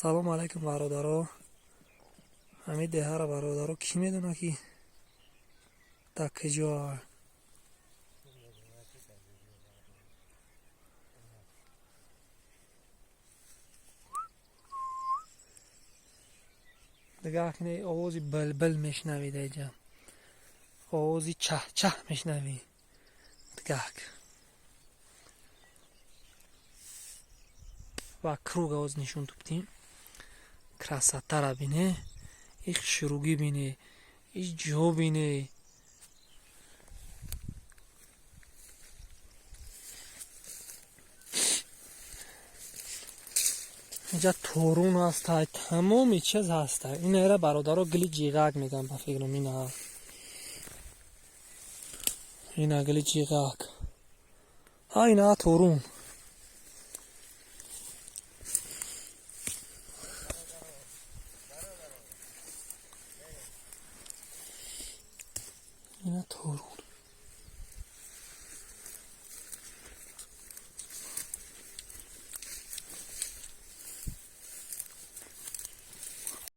Салому алайкум, бародаро. Ҳамин деҳаро, бародаро, кӣ медона, ки дар куҷо? Дигар акне овози билбил мешунавӣ, даиҷа овози чаҳчаҳ мешунавӣ. Дигак ва круг овоз нишон туптим. Красотара бине, их шуругӣ бине, иш ҷо бине. Инҷа торун ҳастай, тамоми чиз ҳастай. Инера, бародаро, гили ҷиғак мегӯям, ба фикрам. Ина гили ҷиғак, ҳа, ина торун. Ина торун.